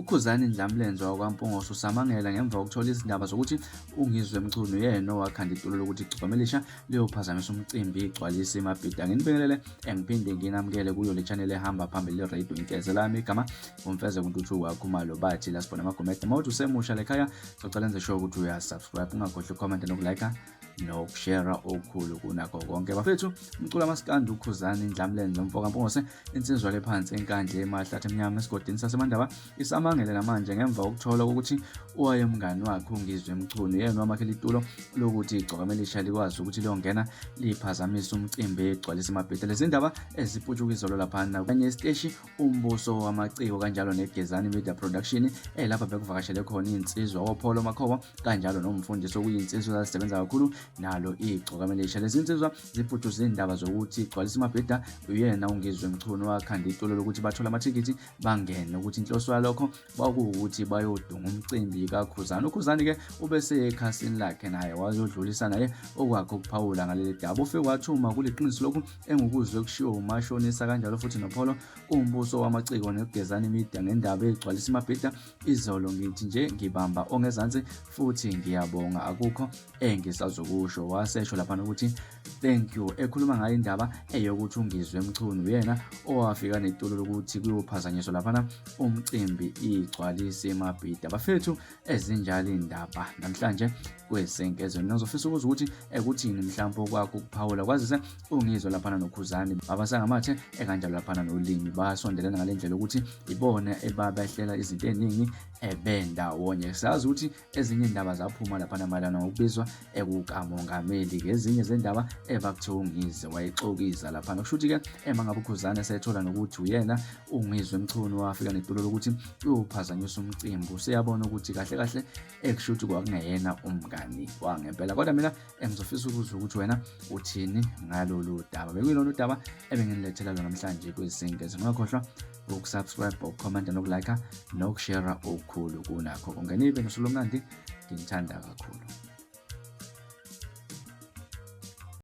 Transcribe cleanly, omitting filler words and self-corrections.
UKhuzani Ndlamlenze wakwaMpungose usamangela ngemva kokuthola izindaba zokuthi uNgizwe Mchunu yena owakhanda itulo lokuthi igcokama elisha liyophazamisa umcimbi igcwalise imabhida. Nginibingelele engiphinde nginamukele kuyo le channel ehamba phambili radio Inkeze lami igama uMfeze kuNtuthuko waKhumalo bathi la sibona amagumede. Uma uthi usemusha lekhaya socela enze sure ukuthi uyasubscribe ungakhohlwa ucomment nokulike nokushare okukhulu kunakho konke. Bafethu umculo amaskandi uKhuzani Ndlamlenze umfoka Mpungose insizwa le phansi enkandla emahlathi emnyama esigodini saseMandaba isamangele namanje ngemva kokuthola ukuthi owayemngani wakhe uNgizwe Mchunu yena wamakhela itulo lokuthi igcokama elisha likwazi ukuthi liyongena liphazamise umcimbi egcwalisa amabhida. Lezi ndaba eziputshuka izolo laphana kanye isiteshi Umbuso Wamaciko kanjalo neGezani Media Production elapha bekuvakashele khona insizwa oPholo Makhoba kanjalo nomfundisi okuyinsizwa ezazisebenza kakhulu nalo igcokama elisha. Lezi nsizwa zibhutshuza izindaba zokuthi igcwalisa imabhida uyena uNgizwe Mchunu wakhanda itulo lokuthi bathole amathikithi bangene ukuthi inhloso yalokho kwakuwukuthi bayodunga umcimbi kaKhuzani. UKhuzani-ke ubesekhasini lakhe naye wayodlulisa naye okwakhe ukuphawula ngaleli daba. Ufike wathi uma kuliqiniso lokhu engukuzwe kushiwo umashonisa kanjalo futhi noPholo kuwumbuso wamaciko neGezani Media ngendaba egcwalisa imabhida izolo ngithi nje ngibamba ongezansi futhi ngiyabonga akukho engisazokusho. Wasesho laphana ukuthi thank you ekhuluma ngayo indaba eyokuthi uNgizwe Mchunu uyena owafika netulo lokuthi kuyophazanyiswa laphana umcimbi igcwalise imabhida. Bafethu ezinjalo indaba namhlanje kwesenkezo nizofisa ukuzwa ukuthi ekuthini mhlawumbe okwakho ukuphawula kwazise uNgizwe laphana noKhuzani babasangamathe ekanjalo laphana nolimi basondelana ngale ndlela ukuthi ibona ebabehlela izinto eziningi ebendawonye. Sazi ukuthi Ezinye indaba zaphuma laphana mayelana ngokubizwa ekukamongameli ngezinye zendaba ebakuthiwa uNgizwe wayexokiza laphana. Kusho ukuthi-ke ema ngabe uKhuzane esethola nokuthi uyena uNgizwe Mchunu wafika netulo lokuthi uyophazanyisa umcimbi, useyabona ukuthi kahle kahle ekusho ukuthi kwakungeyena umngani wangempela. Kodwa mina engizofisa ukuzwa ukuthi wena uthini ngalolu daba. Bekuyilona udaba ebengilethela lona namhlanje kwizinto. Ungakhohlwa ukusubscribe, ukukhomenta nokulike nokushare okukhulu kunakho konke. Nibe nosuku olumnandi, nginithanda kakhulu.